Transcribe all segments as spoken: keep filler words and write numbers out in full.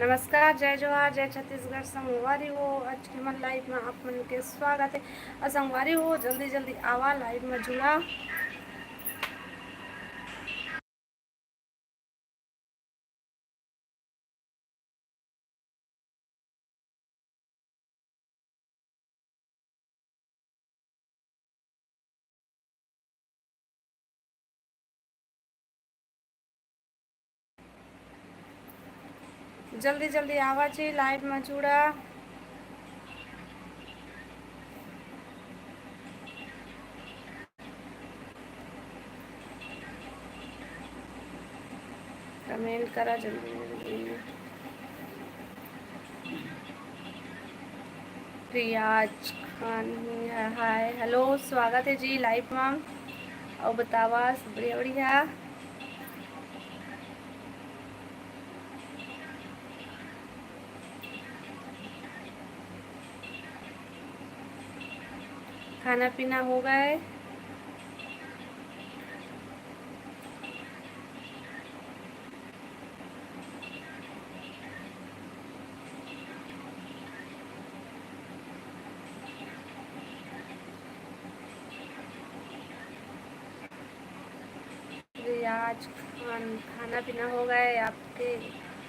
नमस्कार, जय जोहार, जय छत्तीसगढ़। संगवारी हो, आज के हमर live में आप मन के स्वागत है। और संगवारी हो, जल्दी जल्दी आवा, live में जुड़ा। जल्दी जल्दी आवा जी, live में जुड़ा। Comment करा जल्दी जल्दी। रियाज खान ही है, hi, hello, स्वागत है जी live में। और बतावा, सब बढ़िया बढ़िया। खाना पीना हो गए? आज खान-, खाना पीना हो गए आपके?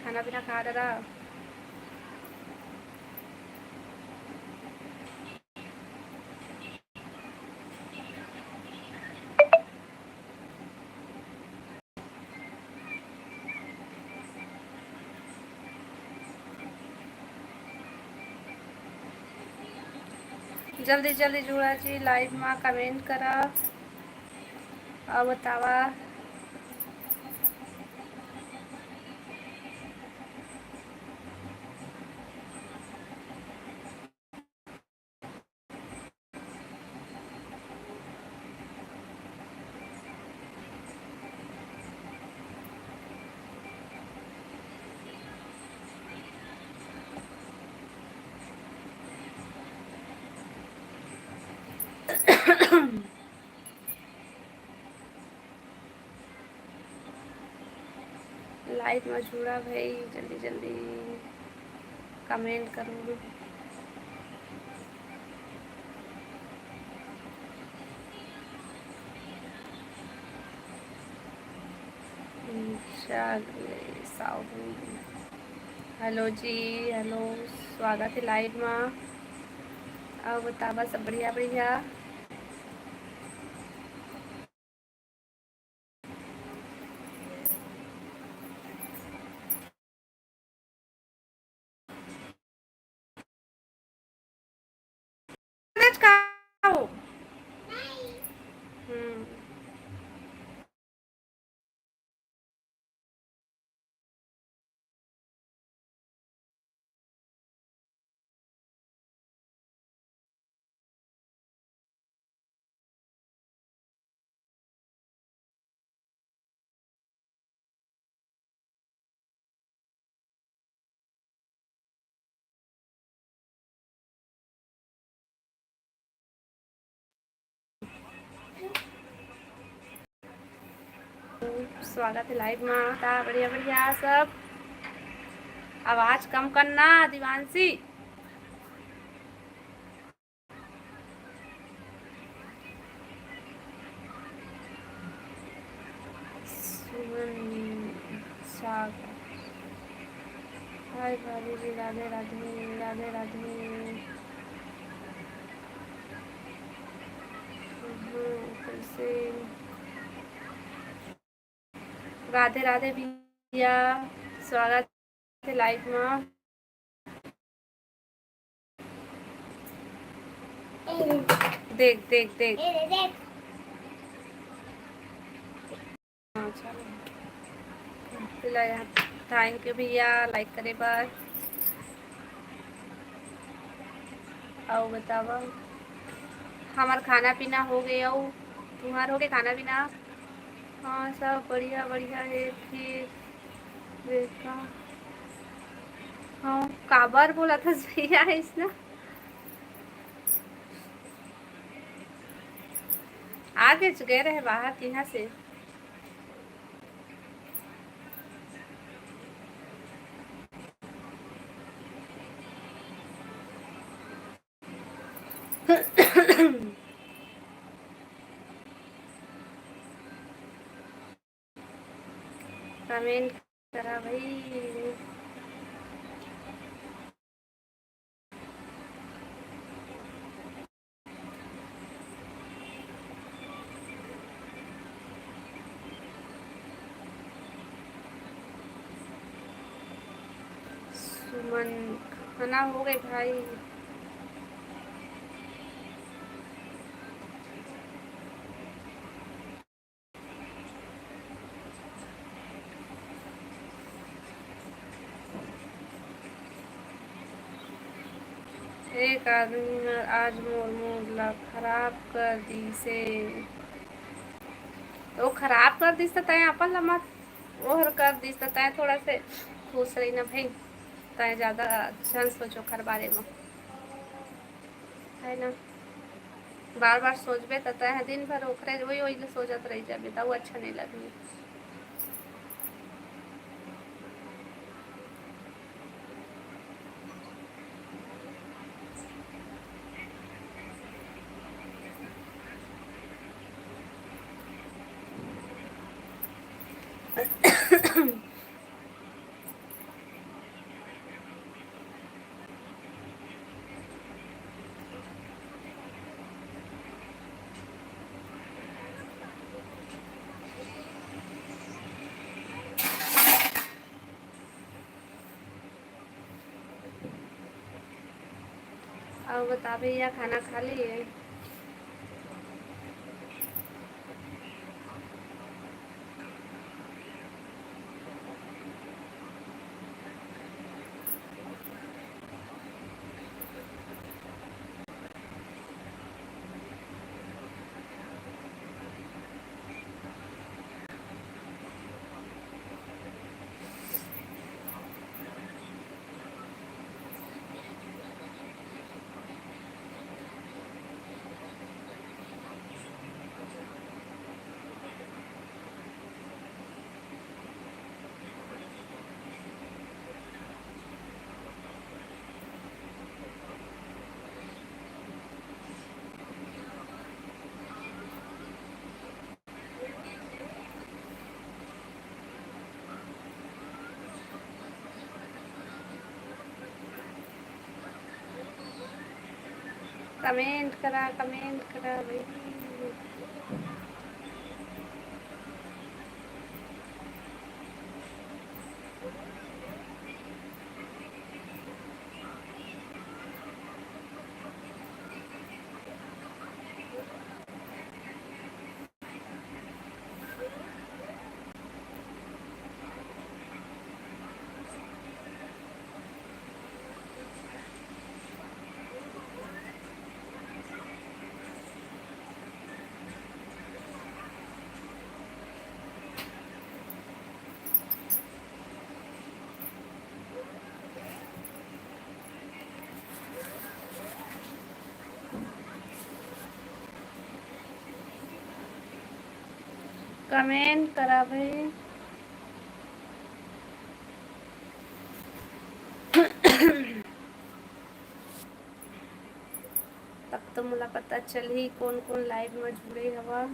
खाना पीना खा रहा? जल्दी जल्दी जुड़ा जी, live मा comment करा और बतावा। Live में जुड़ा भाई, जल्दी जल्दी comment करो। जागले साहू। Hello जी, hello, स्वागत है live में। और बतावा, सब बढ़िया बढ़िया? खाओ। हम्म। स्वागत है live मा। ता बढ़िया बढ़िया सब। आवाज कम करना दिवांशी। सुमन सागर। हाय भाभी जी, राधे राधे, राधे राधे। हम्म, कैसे? राधे राधे भैया, स्वागत है live मा। देख, देख, देख। हाँ, चलो। Thank you भैया, like करे बर। अउ बतावा, हमार खाना पीना हो गए, अउ तुम्हार हो गए खाना पीना? हाँ, सब बढ़िया, बढ़िया है। फिर देखा, हाँ, काबर बोला था भैया इसने? आगे गए रहे बाहर, यहाँ से। कमेंट करा भाई। सुमन, खाना हो गए भाई? एक आदमी हर आज मोर मूड ला खराब कर दिसे। तो खराब कर दिस त तैं अपन ला मत, ओहर कर दिस त तैं थोड़ा से खुश रही ना भाई। तैं ज्यादा झन सोच ओखर बारे म, है ना? बार बार सोचबे त तैं ह दिन भर ओखरे वही वही ल सोचत रह जाबे, त वो अच्छा नहीं लगही। अउ बता भैया, खाना खा लिए? कमेंट करा, कमेंट करा भाई। कमेंट करा भाई। तब तो मोला पता चलही कोन कोन लाइव में जुड़े हवा।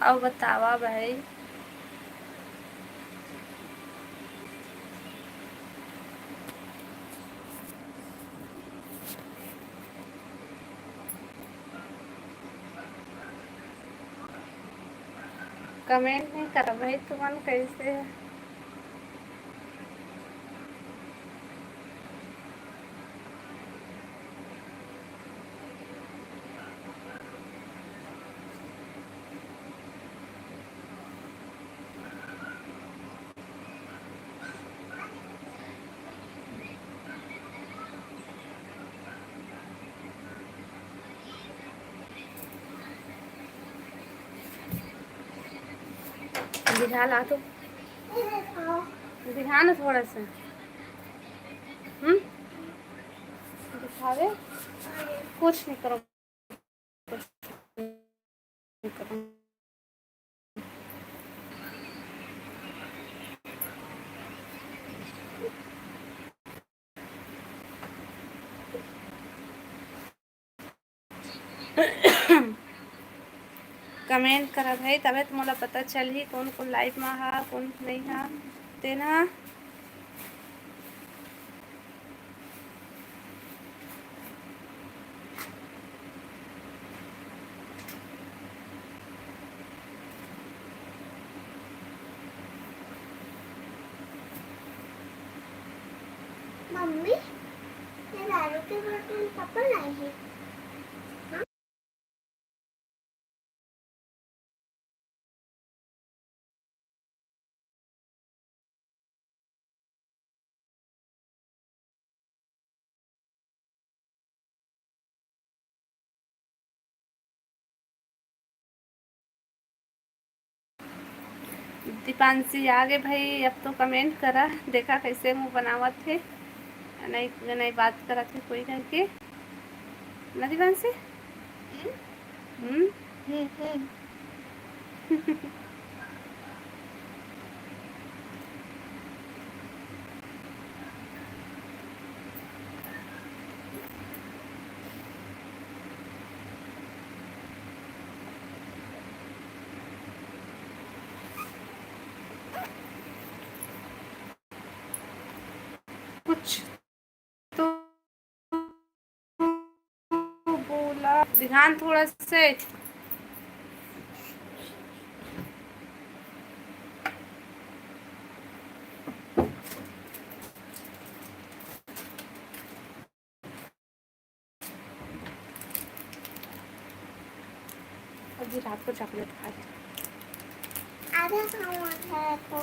अउ बतावा भाई। कमेंट नहीं करा भाई, तुमन कैसे? बिठा ला तो। बिठा ना थोड़ा सा। हम्म? दिखावे। कुछ नहीं करो। कुछ नहीं करो। कमेंट करा भाई, तबे तो मोला पता चलही कौन कौन लाइव में हा, कौन नहीं हा। तेना मम्मी, ये दारू की बोतल पापा लाई है। दीपांशी आगे भाई, अब तो कमेंट करा, देखा कैसे मुंह बनावत हे। नहीं, नहीं बात करत हे कोई करके ना दीपांशी। हम्म। हम्म। हम्म, हम्म। कुछ तो बोला, ध्यान थोड़ा से। अभी रात को चॉकलेट खा रही। आधा खाऊं, आधा रखो।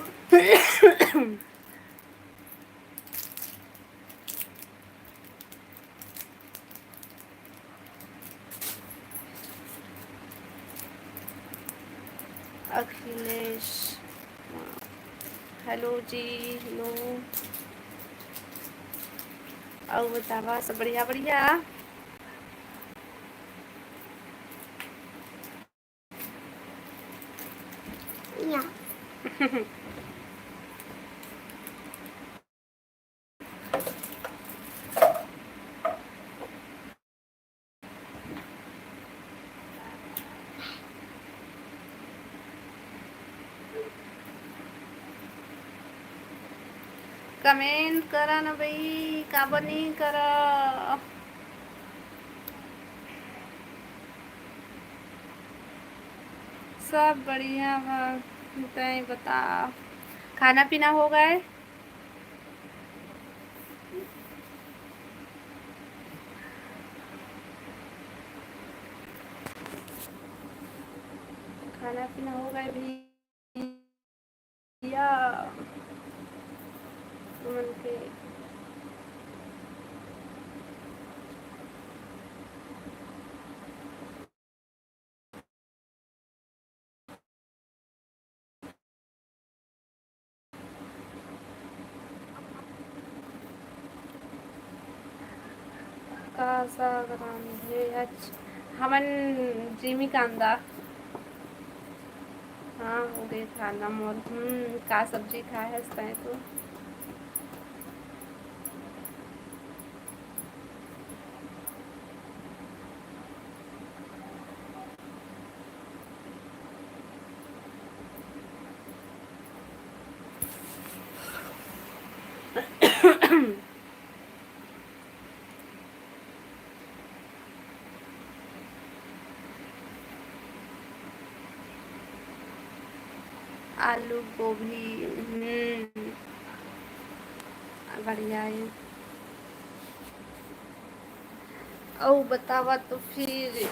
अखिलेश, हेलो जी, हेलो। अउ बतावा, सब बढ़िया, बढ़िया? या। कमेंट करा ना भाई, काबर नहीं करा? सब बढ़िया बा, तैं बता, खाना पीना हो गए? खाना पीना हो गए भैया, तुमन के? का साग रांधे? अच्छा, हमन जिमी कांदा। हाँ, हो गए खाना मोर। हम्म, का सब्जी खाए हस तैं तो? आलू गोभी, हम्म, बढ़िया है। अउ बतावा तो फिर।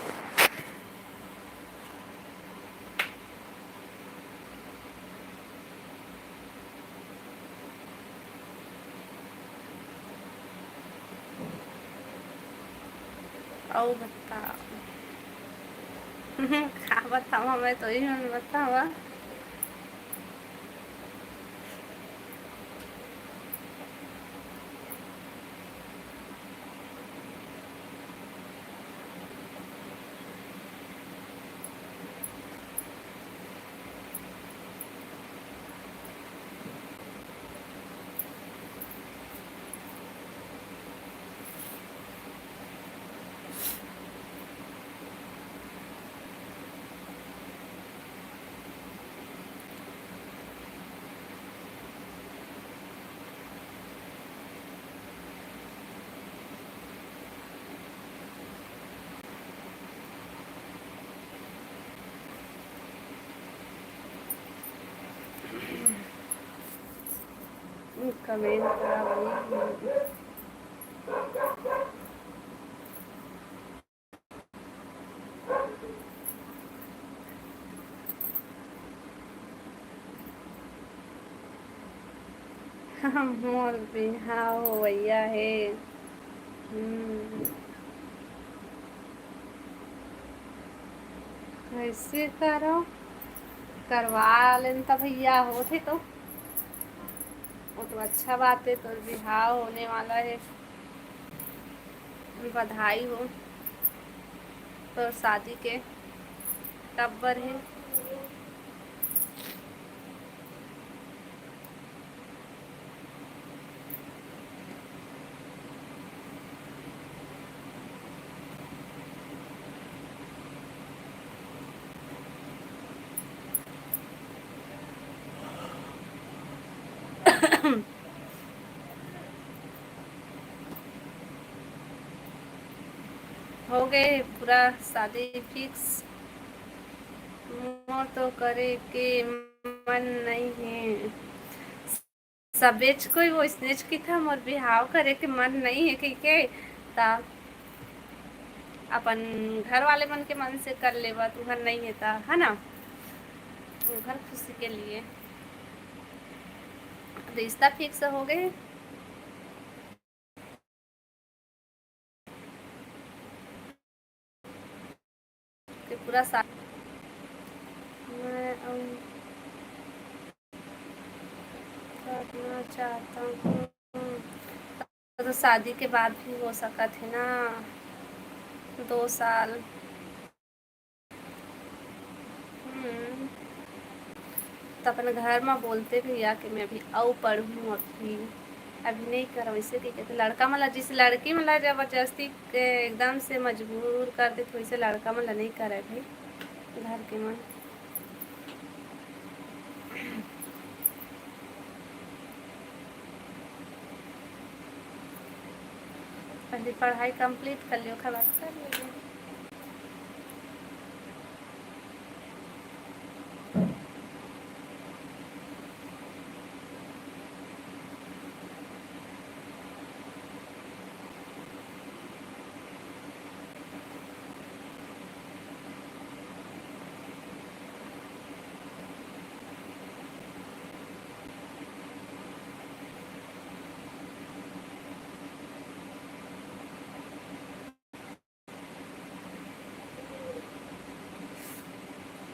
अउ बता। का बतावा, मैं तो ही हूँ, बतावा। कमेंट करा भाई। मोर बिहाव होवइया हे। हम्म। कैसे करो? करवा लेन त भैया, होथे तो वो तो अच्छा बात है, तोर बिहाव होने वाला है। बधाई हो तोर शादी के, कब बर है? हो गए पूरा शादी फिक्स। मोर तो करे के मन नहीं है। सबेच कोई वइसनेच किथे, मोर बिहाव करे के मन नहीं है कहिके, त अपन घर वाले मन के मन से कर लेवा, तुहर नहीं है त, है ना, उनकर खुशी के लिए रिश्ता फिक्स हो गए। के पूरा साथ मैं अम, करना चाहता हूँ। तो शादी के बाद भी हो सकत है ना, दो साल। हम्म। तो अपन घर में बोलते भैया कि मैं अभी अउ पढ़ूँ, अभी, अभी नहीं करो, वैसे कहिके। तो लड़का मन ला, जिस लड़की मन ला जबरदस्ती के एकदम से मजबूर कर दे, तो वैसे लड़का मन ला नहीं करे भाई, घर के मन। पहले पढ़ाई कंप्लीट कर लियो, ओकर बाद कर लेबे।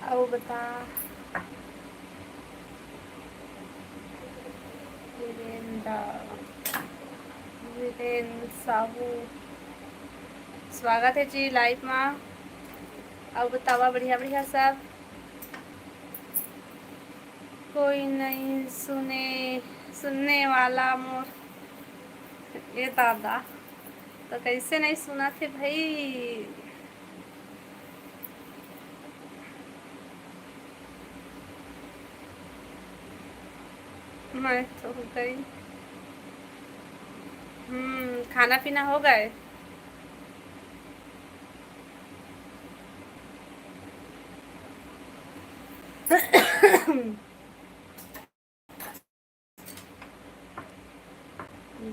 अउ बता वीरेंद्र, वीरेंद्र साहू, स्वागत है जी लाइव मा। अउ बतावा, बढ़िया बढ़िया सब? कोई नहीं सुने, सुनने वाला मोर, ए दादा, तो कैसे नहीं सुना थे भाई? मैं तो हो गई। हम्म, खाना पीना हो गए?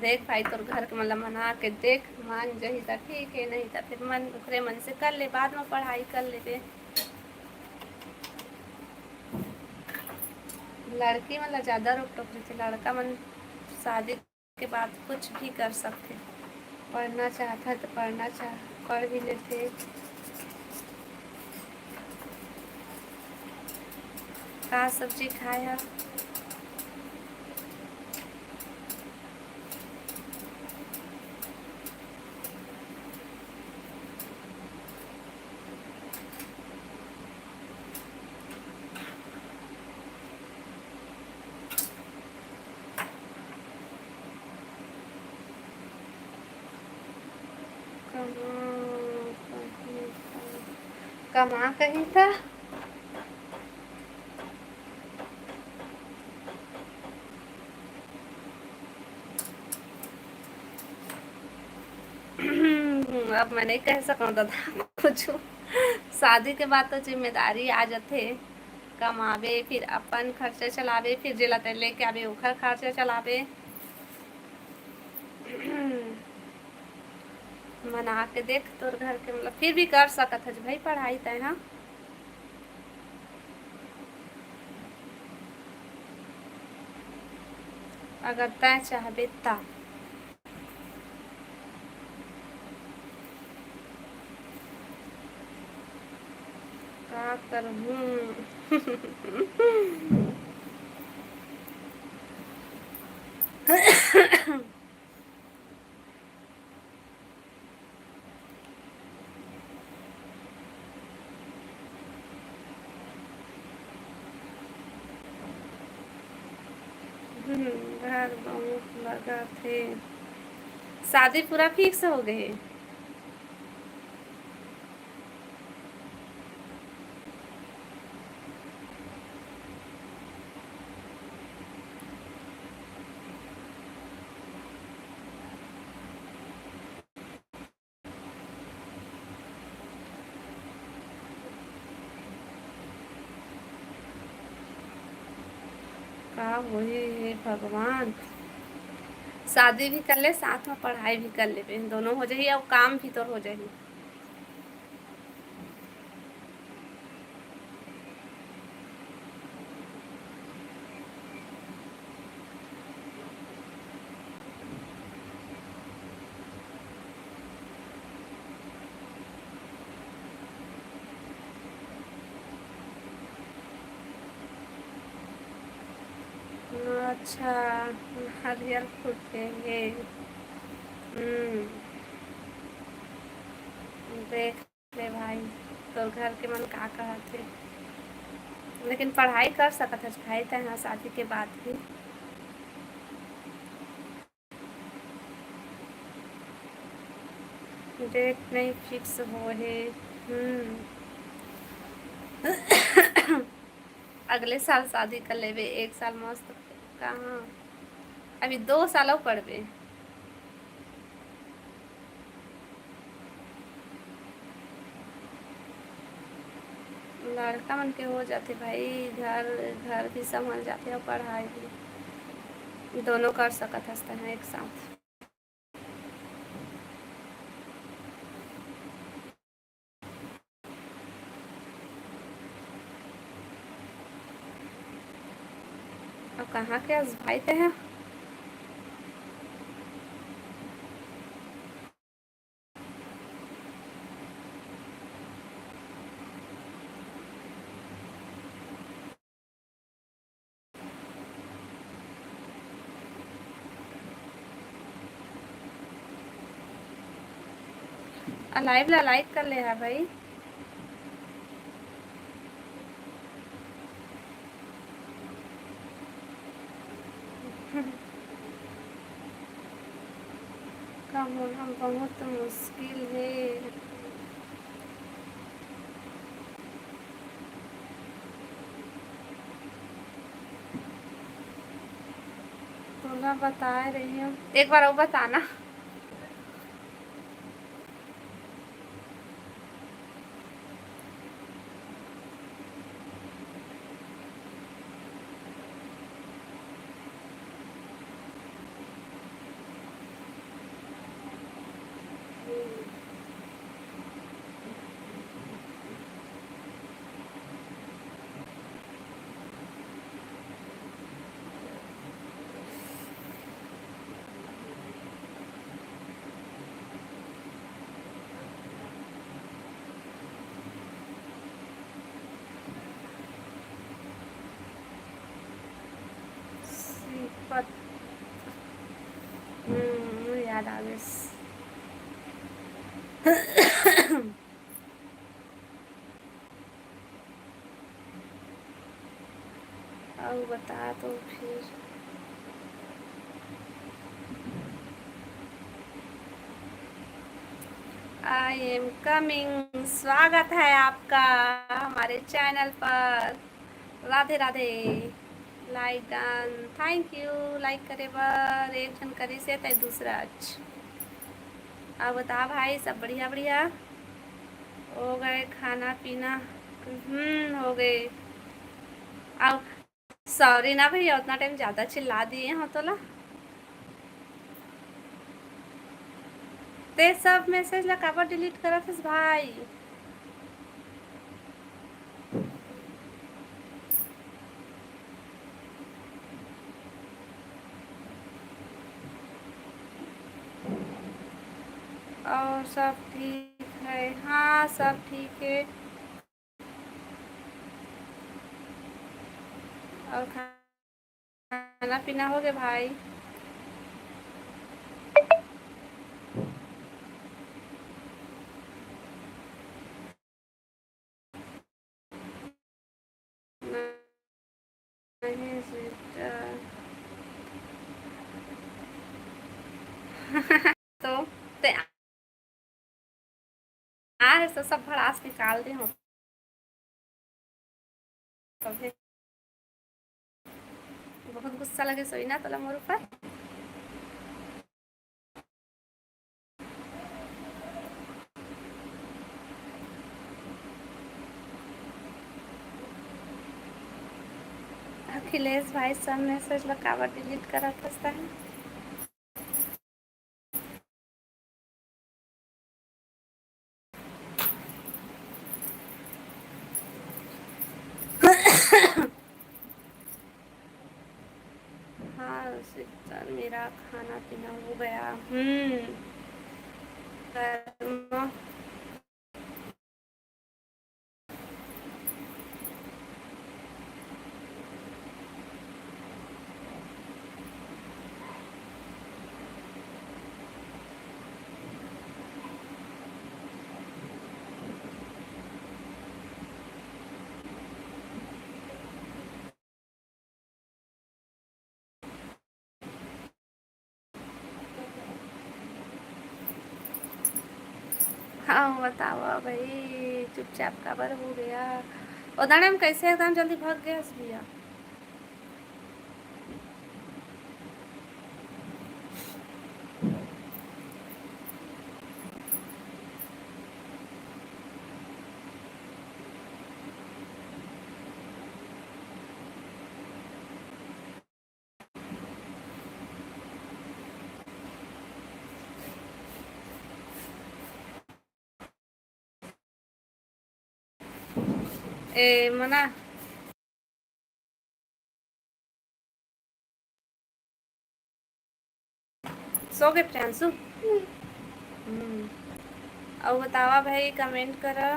देख भाई, तोर घर के मन ला मना के देख, मान जही त ठीक है, नहीं त फिर मन, ओकरे मन से कर ले, बाद में पढ़ाई कर लेबे। लड़की मन ला ज्यादा रोक टोक रहिथे, लड़का मन शादी के बाद कुछ भी कर सकथे। पढ़ना चाहत है तो पढ़ना चाह, पढ़ भी लेथे। का सब्जी खाए ह? कमा कहीं था, कमा कहीं था। अब मैं नहीं कह सकूँ दादा कुछ। शादी के बाद तो जिम्मेदारी आ जाथे, कमाबे, फिर अपन खर्चा चलाबे, फिर जेला तैं लेके आबे, ओखर खर्चा चलाबे। मना के देख तोर घर के, मतलब, फिर भी कर सकत हस भाई पढ़ाई तैं, हाँ, अगर तैं चाहबे त। का करहूँ? हम्म, डर बहुत लगत हे। शादी पूरा फिक्स हो गए हे। का होही हे भगवान? शादी भी कर ले, साथ में पढ़ाई भी कर लेबे, दोनों हो जाही अउ काम भी तोर हो जाही। अच्छा, नारियल फूटे हे। हम्म, देख ले भाई, तोर घर के मन का कहत हे, लेकिन पढ़ाई कर सकत हस भाई तैं, हाँ, शादी के बाद भी। डेट नहीं फिक्स हो हे। हम्म। अगले साल शादी कर लेबे, एक साल मस्त। कहाँ, अभी दो साल अउ पढ़बे। लड़का मन के हो जाथे भाई, घर, घर भी संभल जाथे अउ पढ़ाई भी, दोनों कर सकत हस तैं एक साथ। अब कहाँ के अस भाई तैं ह? आ, live ला like कर ले हा भाई। का होना बहुत मुश्किल हे। तोला बताए रही हूँ, एक बार अउ बताना। श्रीपत, हम्म, याद आ गइस। अउ बता तो फिर। I am coming। स्वागत है आपका हमारे channel पर। Radhe Radhe. Like done, thank you। Like करे बर एक झन करिस हे, तै दूसरा। अच्छा, अब बता भाई, सब बढ़िया? बढ़िया हो गए खाना पीना? हम्म, हो गए। अब sorry ना भैया, उतना time ज़्यादा चिल्ला दिए हो तोला। ते सब message ला काबर delete करत हस भाई? और सब ठीक है? हाँ, सब ठीक है। और खाना पीना हो गया भाई? नहीं sister। तो ते आज तो सब भड़ास निकाल दे हम। बहुत गुस्सा लगे सोइना तोला मोर ऊपर। अखिलेश भाई सब message ला काबर delete करत हस तैं? हाँ sister, मेरा खाना पीना हो गया। हम्म। हाँ, बतावा भाई, चुपचाप काबर हो गया? ओ दाने में कैसे एकदम जल्दी भाग गया भैया? ए, मना। सो गए प्रियांशु? हम्म। अउ बतावा भाई, comment करा।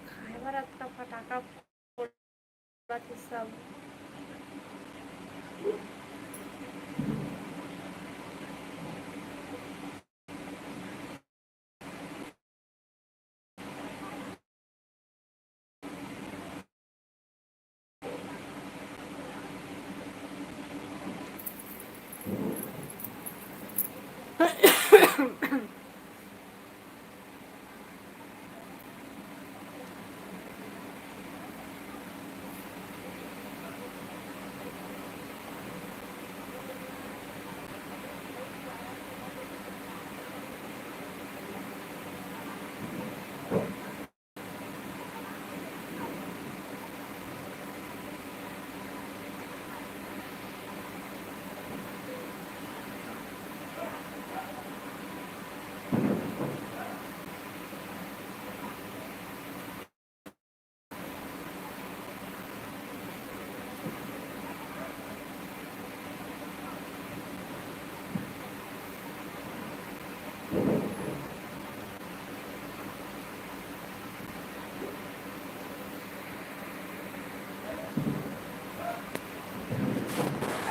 खाए बर अतका फटाका फोड़त हे सब।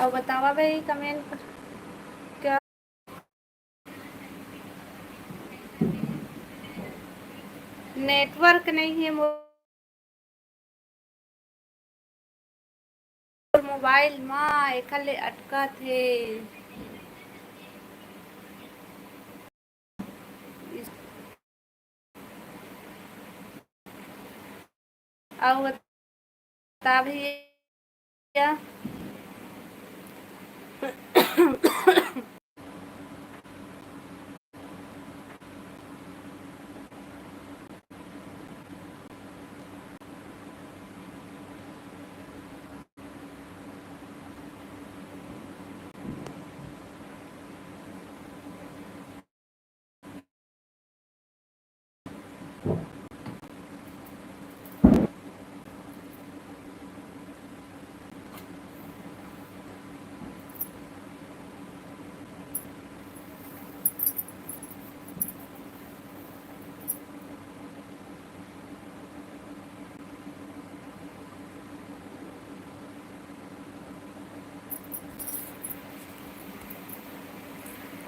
अउ बतावा भाई, comment कर। नेटवर्क नइ हे मोर मोबाइल मा, एखर ले अटकत हे। अउ बता भैया।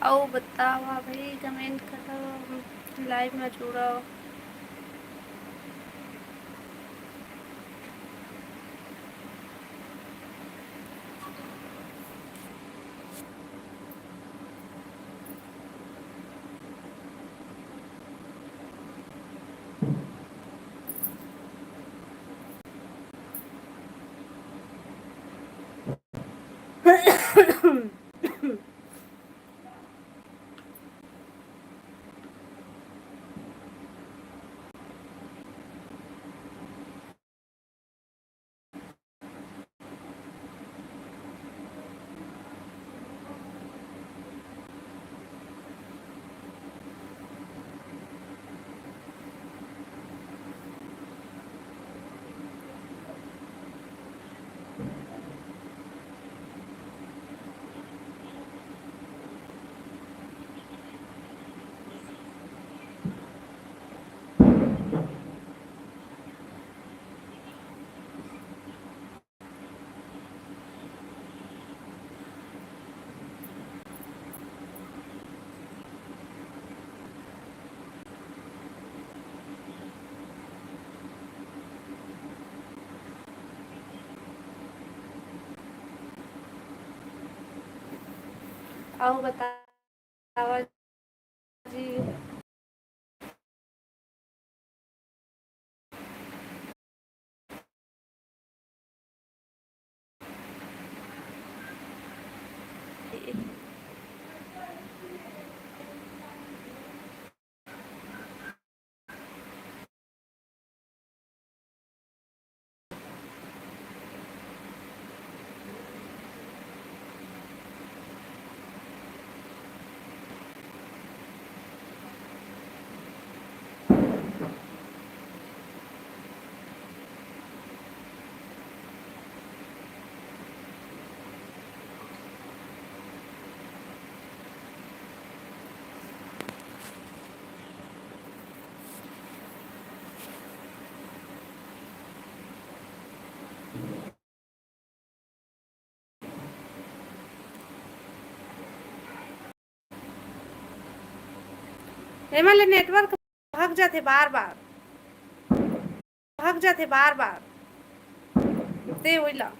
अउ बतावा भाई, comment करव, live में जुड़व। अउ बतावा जी। एमा ले network भाग जाथे बार-बार, भाग जाथे बार-बार। ते ओइला।